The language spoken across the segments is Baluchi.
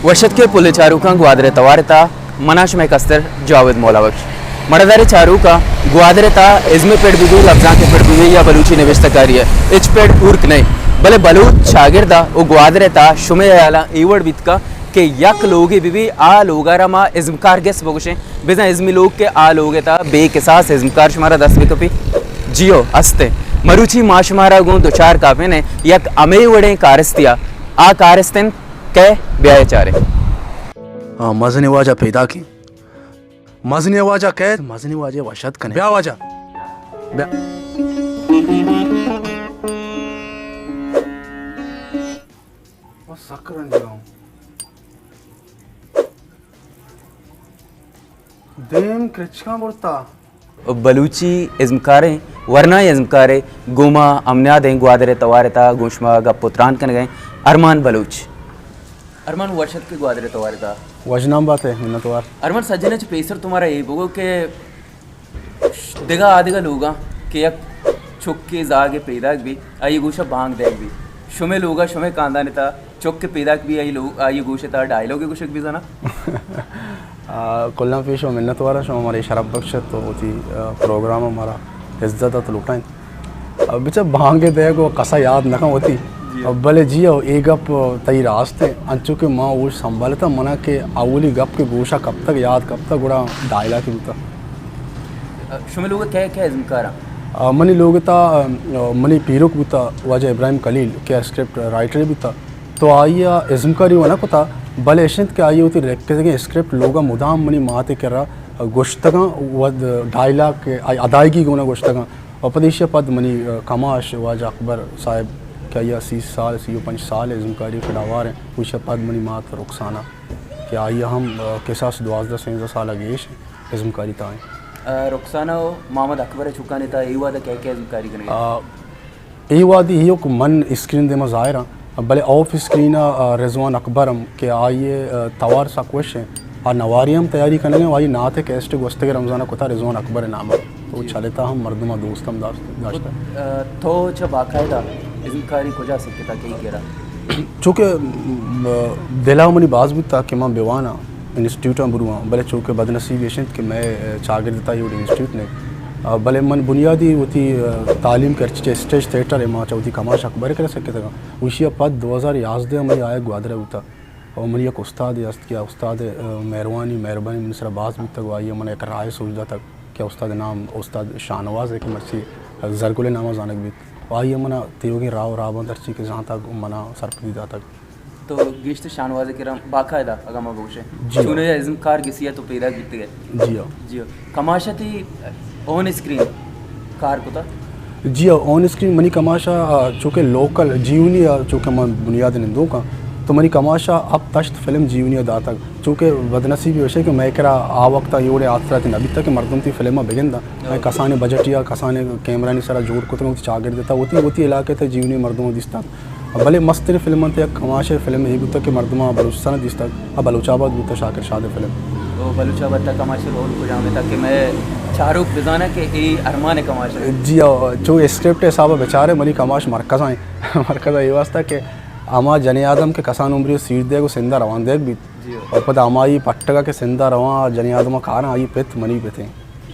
وش اتکے پلیں چاروکاں گوادر ءِ توار ءِ تہا، من آں شمئے کستر جاوید مولا بخش۔ مڑداریں چاروکاں، گوادر ءِ تہا ازم ءِ پڑ بہ بی، لبزانک ءِ پڑ بہ بی یا بلوچی نبشتہ کاری ءِ ہچ پڑ ہورک نہ انت، بلے بلوچ چاگرد ءَ و گوادر ءِ تہا شمئے ہیالاں اے وڑ بیت کنت کہ یک لوگے بہ بی، آ لوگ ءَ را ما ازمکار گس بگوشیں، بزاں ازمی لوگ کہ آ لوگ ءِ تہا بے کساس ازمکار شمارا دست بہ کپی۔ جیو، است انت۔ مروچی ما شمارا گوں دچار کاپین ایں یک ہمے وڑیں کارستے ءَ، آ کارست انت کئے؟ بیائے چاریں۔ آ، مزنیں واجہ پیداک انت۔ مزنیں واجہ کئیت، مزنیں واجہ وش اتک کن ئے۔ بیا واجہ۔ بیا۔ او سک رنج ءَ اوں۔ دیم کرچکاں برتا۔ بلوچی ازمکاریں، ورنائیں ازمکارے، گوں ما ہمنیاد ایں گوادر ءِ توار ءِ تہا گوں شما گپ و تران کنگ ءَ ایں۔ ارمان بلوچ۔ ارمان، وش اتکے گوادر ءِ توار ءِ تہا۔ وش نام بات ئے، منتوار۔ ارمان، سجہیناں چہ پیسر تو مارا اے بگو کہ دگہ آ دگہ لوگاں کہ یک چکے زاگے پیداک بی، آئی گوشا بانگ دیگ بی، شمے لوگا، شمے کاندان ءِ تہا چک کہ پیداک بی، آئی لوگ، آئی گوش ءِ تہا ڈائیلاگے گوشگ بی زانا؟ آ، کلاں پیش و منتواراں شما مارا اے شرف بخشت و وتی، آ، پروگرام ءَ مارا عزت دات لوٹائینت۔ آ، بچا بانگے دیگ و کسا یاد نہ کن وتی۔ جی۔ آ، بلے جی، آ، اے گپ تئی راست انت، انچو کہ ما ہوش سنبھالتا، منا کہ اولی گپ کہ گوشا کپتگ، یاد کپتگ، گڑا ڈائیلاگے بوتا۔ آ، شمے لوگ ءَ کئے کئے ازمکاراں؟ آ، منی لوگ ءِ تہا، آ، منی پیرک بوتا واجہ ابراہیم خلیل کہ اسکرپٹ رائٹرے بوتا۔ تو آئی ءَ ازمکاری و نہ کتا، بلے اش انت کہ آئی ءَ وتی لکتگیں اسکرپٹ لوگ ءَ مدام منی مات ءِ کرا گوشتگاں، و ڈائیلاگ کہ آئی ادائیگی گونا گوشتگاں۔ و پد ایشی ءَ پد منی، آ، کماش واجہ اکبر صاحب کہ آئی ءَ سی سال، سی و پنچ سال ازمکاری ءِ کڑا ہوار انت، ایشی ءَ پد منی مات رخسانہ کہ آئی ءَ ہم، آ، کساس دوازدہ سینزدہ سال ءَ گیش انت ازمکاری تہا انت۔ آ، رخسانہ و محمد اکبر ءِ چکانی تہا اے وہد ءَ کئے کئے ازمکاری کنگ ءَ؟ آ، اے وہدی ایوک من اسکرین دیما ظاہر آں، بلے آف اسکرین ءَ، آ، رضوان اکبر ہم کہ آئی ءِ، آ، توار سک وش انت۔ آ نواری ہم تیاری کنگ ءَ، آئی نعت ءِ کیسٹ گوستگیں رمضان ءَ کتا رضوان اکبر ءِ نام ءَ۔ تو جی۔ چلتا ہم مردم ءَ دوست ہم داشت، داشتہ۔ آ، تو چہ باقاعدہ ازمکاری کجا سکتا، کئی کرا؟ چونکہ، م، دل ءَ منی باز بوتا کہ من بواناں، انسٹیٹیوٹاں برواں، بلے چونکہ بدنصیبی اش انت کہ مئے چاگرد ءِ تہا اے وڑیں انسٹیٹیوٹ نہ انت۔ آ، بلے من بنیادی وتی، آ، تعلیم کہ ہرچی چہ اسٹیج تھیٹر ءَ ما چہ وتی کماش اکبر ءِ کرا سکتگاں۔ ایشی ءَ پد دو ہزار یازدہ ءَ منی آیگ گوادر ءَ بوتا۔ و منی یک استادے است کہ آ استاد ءِ، آ، مہروانی، مہربانی منی سرا باز بوتگ و آئی ءَ من یک راہے سوج داتگ کہ استاد ءِ نام استاد شاہنواز ءِ کہ مرچی زرگل ءِ نام ءَ زانگ بیت۔ و آئی ءَ منا تیوگیں راہ و راہبند ہرچی کہ زانتگ منا سرپدی داتگ۔ تو گیشتر شاہنواز ءِ کرا باقاعدہ اگاں ما بگوشیں، جی ہاں۔ چونایا ازمکار گسی ءَ تو پیداک بیتگ ئے۔ جی ہاں۔ جی ہاں۔ کماش ءَ تئی آن اسکرین کار کتا؟ جی ہاں، آن اسکرین منی کماش ءَ، آ، چونکہ لوکل جیونی ءَ چونکہ من بنیاد نندوک آں، تو منی کماش ءَ ہپت ہشت فلم جیونی ءَ داتگ۔ چونکہ بدنصیبی وش کہ مئے کرا آ وقت ءَ اے وڑیں آسراتی نہ بیتگ کہ مردم تئی فلم ءَ بگنداں۔ مئے کسانیں بجٹ یا کسانیں کیمرانی سرا جوڑ کتگ، وتی چاگرد ءِ تہا وتی، وتی علاقہ ءِ تہا جیونی مردم دیستگ۔ بلے مستریں فلم انت، یک کماشے فلم اے بوتگ کہ مردماں بلوچستان ءَ دیستگ، آ بلوچ آباد بوتگ شاکر شاد ءِ فلم۔ او بلوچ آباد ءِ تہا کماش ءِ رول کجام ءَ تاکہ مئے چاروک بزاناں کہ اے ارمان ءِ کماش انت؟ جی ہاں، چو اسکرپٹ ءِ حساب ءَ بچارے منی کماش مرکز ءَ انت۔ مرکز ءَ اے واسطہ کہ ہما جنیں آدم کہ کسان عمری ءَ سیر دیگ و سندھ ءَ روان دیگ بیت، جی ہاں۔ اور پدا ہمائی پٹگ ءَ کہ سندھ ءَ رواں جنیں آدم ءَ کاراں آئی پت منی پت انت۔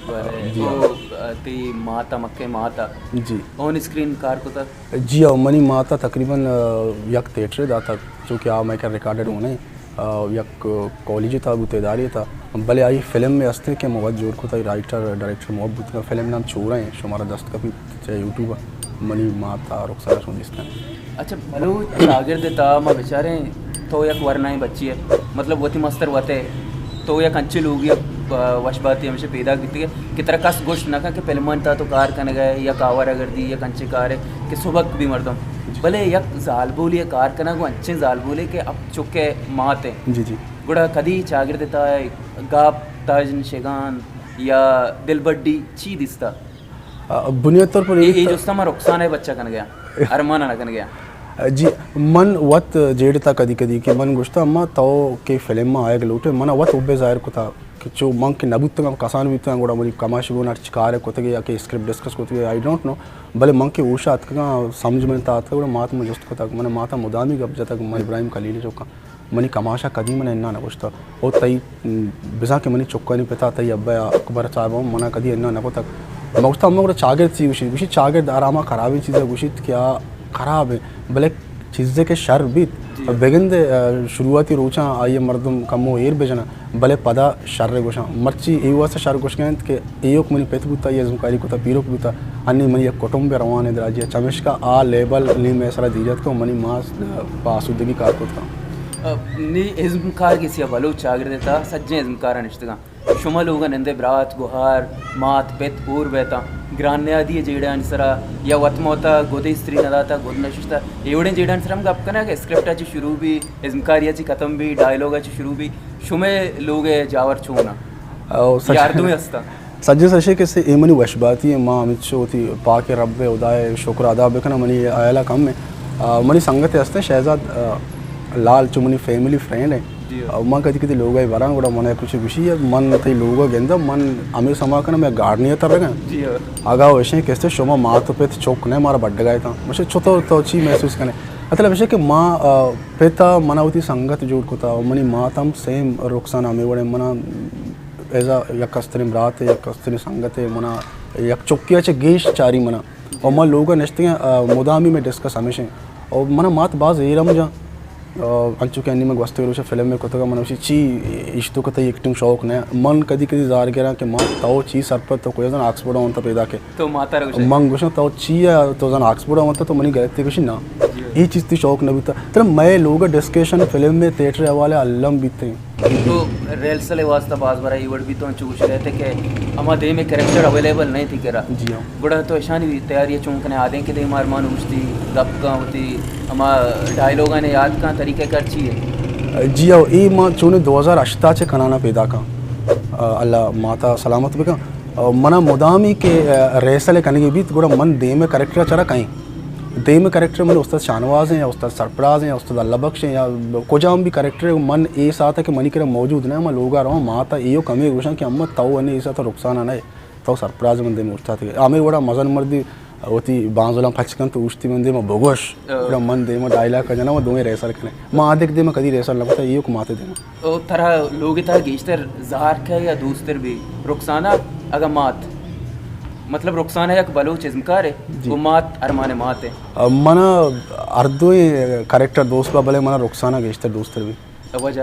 بلے جی ہاں۔ او، آ، تئی مات ءَ، مکہ مات ءَ جی۔ آن اسکرین کار کتگ؟ جی ہاں، منی مات ءَ تقریباً، آ، یک تھیٹرے داتگ، چونکہ آ مئے کرا ریکارڈڈ ہوں نہ انت، آ، یک کالجے تہا بوت، ادارے تہا، بلے آئی فلم مئے ہستیں کہ من وت جوڑ کت، آئی رائٹر، ڈائریکٹر من وت بوتگاں، فلم نام چورہ انت، شمارا دست کپیت چہ یوٹیوب ءَ، منی مات ءَ رخسانہ شما دیست کنت۔ اچھا، بلوچ چاگرد ءِ تہا ما بچاریں، تو یک ورنائیں بچے ئے، مطلب وتی مستر وت ئے، تو یک انچیں لوگے ءَ، آ، وش باتے ہمیشہ پیداک بیتگ ئے کہ ترا کس گوشت نہ کن کہ فلمانی تہا تو کار کنگ ءَ ئے، یک آوارہ گردی، یک انچیں کارے کہ سبک بی مردم۔ جی۔ بلے یک زالبولے ءِ کار کنگ و انچیں زالبولے کہ ہپت چک ءِ مات ئے۔ جی، جی۔ گڑا کدی چاگرد ءِ تہا گپ، تژن، شگان یا دلبڈی چی دیستہ؟ آ، بنیادی طور پر اے، اے اے جست ءَ ما رخسانہ ءِ بچہ کنگ ءَ آں، ارمان ءَ نہ کنگ ءَ آں۔ جی، من وت جیڑتا کدی کدی کہ من گوشتا، اما تو کہ فلم ءَ آیگ لوٹ ئے، من ءَ وت حبے ظاہر کتا کہ چو من کہ نہ بوتگاں، کسان بوتگاں، گڑا منی کماش گون ہرچ کار ءَ کتگ ئے یا کہ اسکرپٹ ڈسکس کتگ ئے، I don't know، بلے من کہ ہوش ءَ اتکگاں، سمجھ من تہا اتکگ، گڑا مات ءَ من جست کتگ، من ءَ مات ءَ مدامی گپ جتگ، من ابراہیم خلیل ءِ چکاں۔ منی کماش ءَ کدی من ءَ اناں نہ گوشتہ۔ او تئی، م، بزاں کہ منی چکانی پت ءَ تئی ابا اکبر صاحب ءَ ہم من ءَ کدی اناں نہ کتگ۔ من گوشتہ، ہمے گڑا چاگرد چی گوشیت؟ گوشیت، چاگرد ہر ہما خرابیں چیز ءَ گوشیت کہ آ خراب انت، بلے چیزے کہ شر بیت، جی۔ بگندے، آ، شروعاتی روچاں آئی ءَ مردم کمو ایر بجناں، بلے پدا شر ءَ گوشاں۔ مرچی اے واسطہ شر گوشگ ءَ انت کہ ایوک منی پت بوتہ، اے ازمکاری کتہ، پیرک بوتہ، انی منی یک کٹمبے روان ءَ دراجی ءَ، چمیشکا آ لیبل نی مئے سرا دیجت کہ منی ماس پہ آسودگی کار کت کن۔ آ، نی ازمکار گسی ءَ بلوچ چاگرد ءِ تہا سجیں ازمکاراں نشتگاں۔ شما لوگ ءَ نندے برات، گہار، مات، پت ہور بیتاں، گران نیادی ءِ جیڑہانی سرا یا وت ما وتا گد استری نہ داتہ، گد نہ ششتہ، اے وڑیں جیڑہانی سرا ہم گپ کناں کہ اسکرپٹ ءَ چہ شروع بی، ازمکاری ءَ چہ ختم بی، ڈائیلاگ ءَ چہ شروع بی، شمئے لوگ ءِ جاور چون انت؟ او، سچ۔ یا ہر دوئیں ہستاں؟ سجیں سشے کہ سے اے منی وشباتی ایں، ما ہمچو وتی پاک رب ءِ، ہدا ءِ شکر ادا بکناں، منی ہیال ءَ کم ایں۔ آ، منی سنگتے ہستیں شہزاد، آ، لال چو منی فیملی فرینڈ ایں۔ جی ہاں۔ آ، من کدی کدی لوگ ءَ براں، گڑا من ءَ کچھ گوشی، من تئی لوگ ءَ گنداں، من ہمے سما کناں، مئے گارڈنی ءَ ترگاں۔ جی ہاں۔ اگاں ایشیں کہ استیں شما مات و پت چک نہ مارا بڈگا اتاں۔ مشے چطور تو چی محسوس کنے؟ مطلب ایشے کہ ما، آ، پت ءَ من ءَ وتی سنگت جوڑ کتا، منی مات ہم سیم رخسانہ ہمے وڑیں، من ءَ ایز ءَ یک کستریں برات ءَ، یک کستریں سنگت ءَ، من ءَ یک چکے ءَ چہ گیش چاری من ءَ۔ اور من لوگ ءَ نشتگیں، آ، مدامی میں ڈسکس ہمیش ایں۔ اور من ءَ مات باز ایر ہم جاں، آ، انچو کہ انی من گوستگیں روچ ءَ فلم ءَ کتگ، من ءَ گوشی، چی ایش تو کہ تئی ایکٹنگ شوق نہ؟ من کدی کدی زار گراں کہ مات تو چی سرپد تو کوئی زن آکسفورڈ ءَ ونتہ پیداک ئے۔ تو ماتا را گوشے۔ من گوشاں تو چی ئے، تو زن آکسفورڈ ءَ ونتہ، تو منی گلتی گوشی نہ۔ جی۔ اے چیز تئی شوق نہ بوتہ۔ ترا مئے لوگ ءَ ڈسکشن فلم ءِ تھیٹر ءِ حوالے ءَ الم بیتیں۔ تو ریہرسل ءِ واسطہ باز برا اے وڑ بیتوں، انچو گوشگ ءَ اتئے کہ ہما دیم ءِ کریکٹر اویلیبل نہ انت تئی کرا۔ جی ہاں۔ گڑا تو اشانی تیاری ءَ چون کنے؟ آدینک ءِ دیم ءَ ارمان اوشتی گپ کن، وتی ہما ڈائیلاگانی یات کن، طریقہ کار چی اے؟ جی ہاں، اے ما چون دو ہزار ہشت ءَ چہ کنان ءَ پیداک آں۔ آ، اللہ مات ءَ سلامت بکن۔ آ، من ءَ مدامی کہ، آ، ریہرسل ءِ کنگی بیت، گڑا من دیم ءِ کریکٹر ءَ چرا کئیں۔ دیم ءِ کریکٹر منی استاد شاہنواز ایں یا استاد سرفراز ایں یا استاد اللہ بخش ایں یا کجام بھی کریکٹر ایں، من اے ساعت ءَ کہ منی کرا موجود نہ، من لوگ ءَ رواں، مات ءَ ایوک ہمے گوشاں کہ اماں تو انی اے ساعت ءَ رخسانہ نہ ئے، تو سرفراز، من دیم ءَ اوشتاتگ ئے۔ ہمے وڑا مزن مردی وتی بانزلاں پچ کنت، اوشتی من دیم ءَ بگوش، گڑا من دیم ءَ ڈائیلاگ ءَ جناں، ما دوئیں ریہرسل کنیں۔ ما آدینک دیم ءَ کدی ریہرسل نہ کتہ، ایوک مات ءِ دیم ءَ۔ او ترا لوگ ءِ تہا گیشتر زہر کئے یا دوستر بی؟ رخسانہ اگاں مات؟ مطلب رخسانہ یک بلوچ ازمکارے، جی۔ گوں مات ارمان ءِ مات ایں۔ آ، من ءَ ہر دوئیں کریکٹر دوست با، بلے من ءَ رخسانہ گیشتر دوستر بی۔ وجہ؟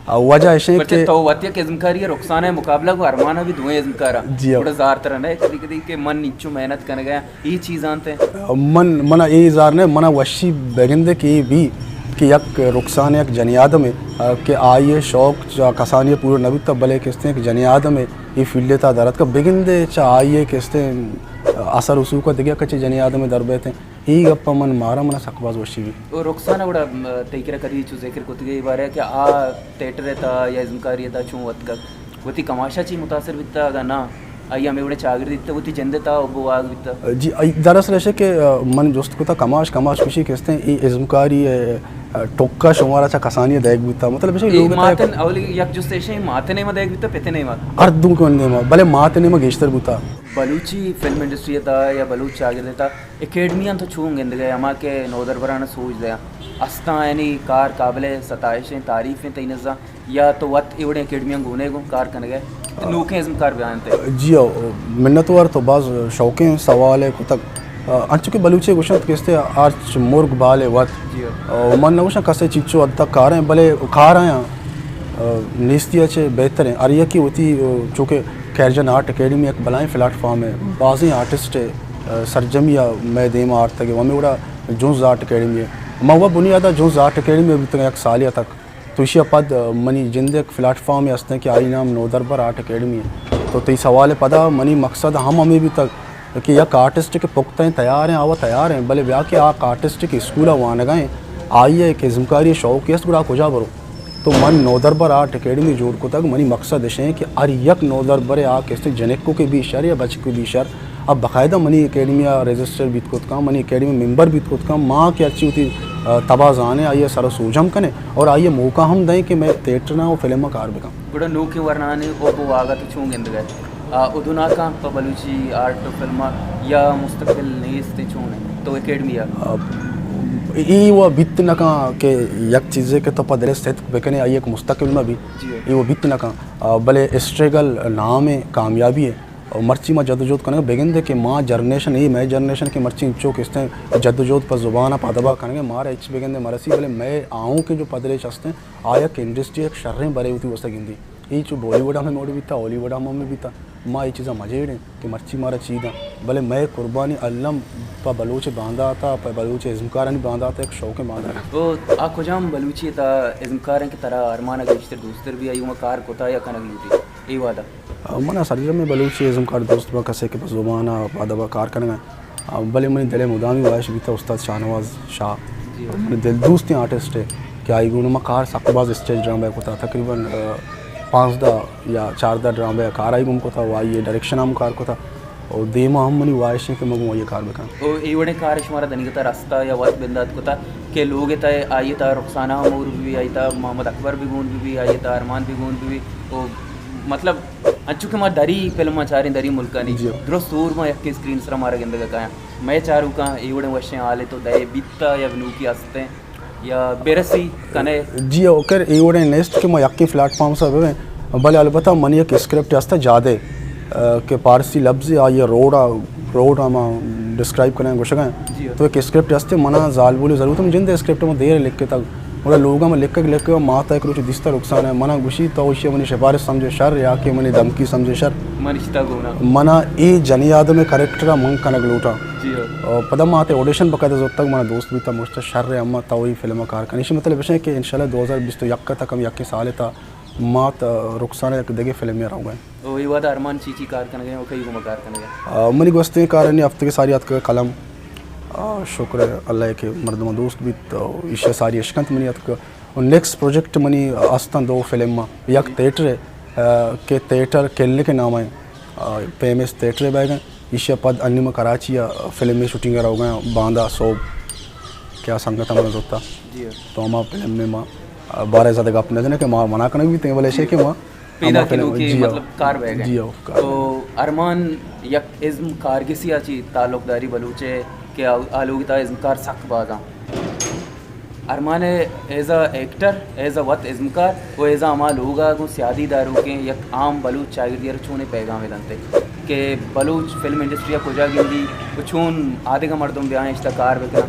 آ، وجہ ایش ایں پرچہ کہ تو وت یک ازمکاری ئے، رخسانہ ءِ مقابلہ گوں ارمان ءَ بی دوئیں ازمکاراں۔ جی ہاں۔ گڑا زار ترا نہ کدی کدی کہ من انچو محنت کنگ ءَ آں؟ اے چیزاں انت۔ من، من ءَ اے زار نہ، من ءَ وشی بگندے کہ اے بی کہ یک رخسانہ یک جنی آدمے، آ، کہ آئی ءِ شوق چہ کسانی ءَ پورا نہ بوتگ، بلے کہ استیں یک جنی آدمے اے فیلڈ ءِ تہا در اتکگ، بگندے چہ آئی ءِ کہ استیں اثر رسوخ ءَ دگہ کچے جنی آدمے در بیتیں۔ اے گپ ءَ من ماراں، من ءَ سک باز وشی بی۔ او رخسانہ گڑا، م، تئی کرا کدی چو ذکر کتگ ئے اے بارہ ءَ کہ آ تھیٹر ءِ تہا یا ازمکاری ءِ تہا چون اتکگ؟ وتی کماش ءَ چی متاثر بیتہ اگاں ناں؟ آئی ءَ ہمے وڑیں چاگرد دیتہ، وتی جند ءِ تہا حب و واہگ بیتہ؟ جی، آئی، دراصل ایش کہ، آ، من جست کتہ کماش، کماش گوشی کہ استیں اے ازمکاری ءِ، آ، ٹک ءَ شمارا چہ کسانی ءَ دئیگ بوتہ۔ مطلب ایش کہ اے لوگ ءِ تہا مات ءِ، اولی یک جست ایش ایں، مات ءِ نیم ءَ دئیگ بیتہ، پت ءِ نیم ءَ؟ ہر دو کن نیم ءَ، بلے مات ءِ نیم ءَ گیشتر بوتہ۔ بلوچی فلم انڈسٹری ءِ تہا یا بلوچ چاگرد ءِ تہا اکیڈمیاں تو چون گندگ ئے، ہما کہ نودربراں سوج دیاں، استاں، یعنی کار قابل ستائش ایں، تعریف ایں تئی نزاں؟ یا تو وت اے وڑیں اکیڈمیاں گون ئے گوں کار کنگ ئے، تو نوکیں ازمکار بیا انت؟ جی ہو، منتوار، تو باز شوقیں سوالے کتگ۔ آ، انچو کہ بلوچی گوشنت کہ استیں ہرچ مرگ بال ءِ وت۔ جی ہو۔ آ، من نہ گوشاں کسے چیچو حد تک کاریں، بلے کار آیاں، آ، نیستی ءَ چہ بہتر ایں۔ ہر یکے وتی، آ، چونکہ خیر جان آرٹ اکیڈمی یک بلاہیں پلیٹ فارمے، بازیں آرٹسٹ ءِ، آ، سرجمی ءَ مئے دیم ءَ آرتگ ءُ ہمے وڑا جنز آرٹ اکیڈمی ءِ۔ من وَ بنیاد ءَ جنز آرٹ اکیڈمی ءَ بوتگاں یک سالے ءَ تک۔ تو ایشی ءَ پد منی جند ءِ یک پلیٹ فارمے ہستیں کہ آئی نام نودربر آرٹ اکیڈمی ایں۔ تو تئی سوال ءِ پدا منی مقصد ہم ہمے بیتگ کہ یک آرٹسٹ کہ پختہ ایں، تیار ایں، آ وَ تیار ایں، بلے بیا کہ آ آرٹسٹ کہ اسکول ءَ وانگ ءَ ایں، آئی ءَ یک ازمکاری ءِ شوقے است، گڑا آ کجا برو؟ تو من نودربر آرٹ اکیڈمی جوڑ کتگ، منی مقصد اش ایں کہ ہر یک نودربرے، آ کہ استیں جنکو کہ بی شر یا بچکو بی شر، آ باقاعدہ منی اکیڈمی ءَ رجسٹر بیت کت کن، منی اکیڈمی ممبر بیت کت کن، ما کہ ہرچی وتی، آ، تب ءَ زانیں، آئی ءَ سر ءُ سوج ہم کنیں اور آئی ءَ موقع ہم دئیں کہ مئے تھیٹر ءَ ءُ فلم ءَ کار بکن۔ گڑا نوکیں ورنانی حب ءُ واہگ ءَ تو چون گندگ ئے؟ آ، ادوناکاں پہ بلوچی آرٹ ءُ فلم ءَ یا مستقبل نیست، چون ایں تو اکیڈمی ءَ؟ آ، اے و بیت نہ کن کہ یک چیزے کہ تو پہ دل ءَ ستک بکنے، آئی یک مستقبل مہ بیت۔ جی۔ اے و بیت نہ کن۔ آ، بلے اسٹرگل نام ءِ کامیابی ءِ۔ مرچی ما جدوجہد کنگ بگندے کہ ما جنریشن، اے مئے جنریشن کہ مرچی انچو کہ استیں جدوجہد پہ زبان ءَ پہ ادب ءَ کنگ ءَ، مارا ہچ بگندے مرسی، بلے مئے آؤں کہ جو پدریچ استیں، آ یک انڈسٹری یک شریں برے وتی واسطہ گندی۔ اے چو بالی ووڈ ءَ ہمے موڈ بیتا، ہالی ووڈ ءَ ہم ہمے بیتا۔ ما اے چیزاں مجیڑیں کہ مرچی مارا چی داں، بلے مئے قربانی الم پہ بلوچ باندات ءَ، پہ بلوچ ازمکارانی باندات ءَ، یک شوقیں باندات۔ تو آ کجام بلوچی تا ازمکار ایں کہ ترا ارمان ءَ گیشتر دوستر بی، آئی ما کار کتا یا کنگ لوٹی اے وہدا؟ آ، منا سرجمیں بلوچی ازمکار دوست باں، کسے کہ پہ زبان ءَ، پہ ادب ءَ کار کنگ ءَ۔ آ، بلے منی دل ءِ مدامی واہش بیتا استاد شاہنواز شاہ۔ جی۔ منی دل دوستیں آرٹسٹ ءِ کہ آئی گون ما کار سک باز اسٹیج ڈرامہ کتا، تقریباً، آ، پانزدہ یا چاردہ ڈرامہ کار آئی گون کتا، و آئی ڈائریکشن ہم کار کتا، و دیما ہم منی واہش ایں کہ من گوں آئی کار بکن۔ او اے وڑیں کار شمارا دنیگتا رستا یا وت بندات کتا کہ لوگ تا آئی تا رخسانہ ہم اور بی، آئی تا محمد اکبر بھی گون بی، آئی تا ارمان بھی گون بی، او مطلب انچو کہ ما دری فلم ءَ چاریں، دری ملکانی، جی۔ درست ہور ما یکیں اسکرین سرا مارا گندگ ءَ کایاں۔ مئے چاروکاں اے وڑیں وشیں حالے تو دئے بیتا یا نوکی استیں یا برسی کنے؟ جی او، خیر اے وڑیں نیست کہ ما یکیں پلیٹ فارم سرا ببیں، بلے البتہ منی یک اسکرپٹ ہست جادے، آ، کہ پارسی لبز آئی روڈ ءَ، روڈ ءَ ما ڈسکرائب کنیں گوشگ ءَ۔ جی۔ تو یک اسکرپٹ ہست منا زالبول ضرورت، من جند اسکرپٹ ما دیر لکھتگ۔ گڑا لوگا من لکھگ لکھگ مات ءَ یک روچے دیستہ رخسانہ ءَ، منا گوشی تو ایشی ءَ منی سفارش سمجھے شر یا کہ منی دھمکی سمجھے شر۔ من اشتا گونا۔ منا اے جنی آدم ءِ کریکٹر ءَ من کنگ لوٹاں۔ جی ہو۔ اور پدا مات ءَ آڈیشن باقاعدہ زرتگ، منا دوست بیتا، مشتا شر ءَ اما تو اے فلم ءَ کار کن۔ ایشی مطلب ایش کہ انشاءاللہ دو ہزار بیست و یک تک ہم یکیں سال تا مات رخسانہ یک دگہ فلم ءَ روگ ءَ۔ او اے وہدا ارمان چی چی کار کنگ ءَ، او کئی گوما کار کنگ ءَ؟ آ، منی گوستیں کار انی ہفتگے ساری آتکگ قلم۔ آ، شکر اللہ کہ مردم دوست بیت، تو ایشی ساری اشکنت منی آتکگ۔ اور نیکسٹ پروجیکٹ منی استن دو فلم، یک جی۔ تھیٹر ءَ، آ، کہ تھیٹر کلینک نام ءَ، آ، فیمس تھیٹر ءَ بیگ ءَ۔ ایشی پد انی ما کراچی ءَ فلم ءِ شوٹنگ ءَ روگ ءَ، باندا سوب کیا سنگت من زرتا۔ جی۔ تو ہما فلم ءَ ما، آ، بارے زیادہ گپ نہ جنیں کہ ما منع کنگ بیتیں، بلے ایشی کہ ما پیدا ہما فلم، کنوکیں جی ہو۔ مطلب کار بیگ ءَ۔ جی ہو، کار۔ تو ارمان یک ازم کارگسی ءَ چی تعلق داری بلوچ ءَ کہ آ، آ لوگ تا ازمکار سک باز آں۔ ارمان ءَ is a actor, is a وت ازمکار و ایز اے ہما لوگ ءَ گوں سیادی داروکیں یک عام بلوچ چاگردی ءَ را چونیں پیغامے دنت کہ بلوچ فلم انڈسٹری ءَ کجا گندی و چون آدگہ مردم بیاں اشتا کار بکناں؟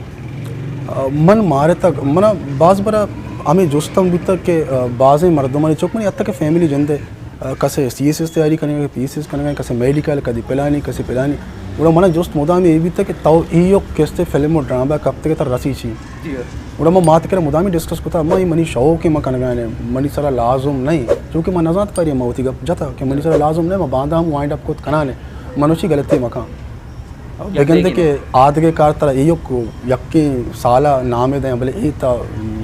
آ، من مارتگ، منا باز برا ہمے جست ہم بوتگ کہ، آ، بازیں مردمانی چک منی حتی کہ فیملی جندے، آ، کسے سی ایس ایس تیاری کنگ ءَ، پی ایس ایس کنگ ءَ، کسے میڈیکل، کدی پلانی، کسے پلانی۔ گڑا منا جست مدام اے بیتگ کہ تو ایوک کستے فلم و ڈرامہ کپتگ تر رسی چی؟ جی۔ گڑا ما مات کرا مدامی ڈسکس کتا، ما اے منی شوق ءَ ما کنگانے، منی سرا لازم نہیں، چونکہ ما نزانت پاری ما وتی گپ جتا کہ منی سرا لازم نہیں، ما باندا ہم وائنڈ اپ کت کنانے، من وشی غلطی مکان۔ بگندے کہ آدگہ کار ترا ایوک یکیں سالا نامے دیں، بلے اے تا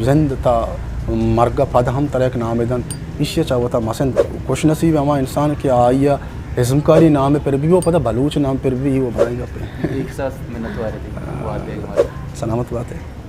زند تا مرگ پد ہم ترا یک نامے دنت۔ ایشی چا وتا مسند خوش نصیب ہما انسان کہ آئی ازمکاری نام پر بھی و پدا بلوچ نام پر بھی، وہ بڑا گپے۔ ایک ساس منت وارے تھی۔ سلامت بات ہے۔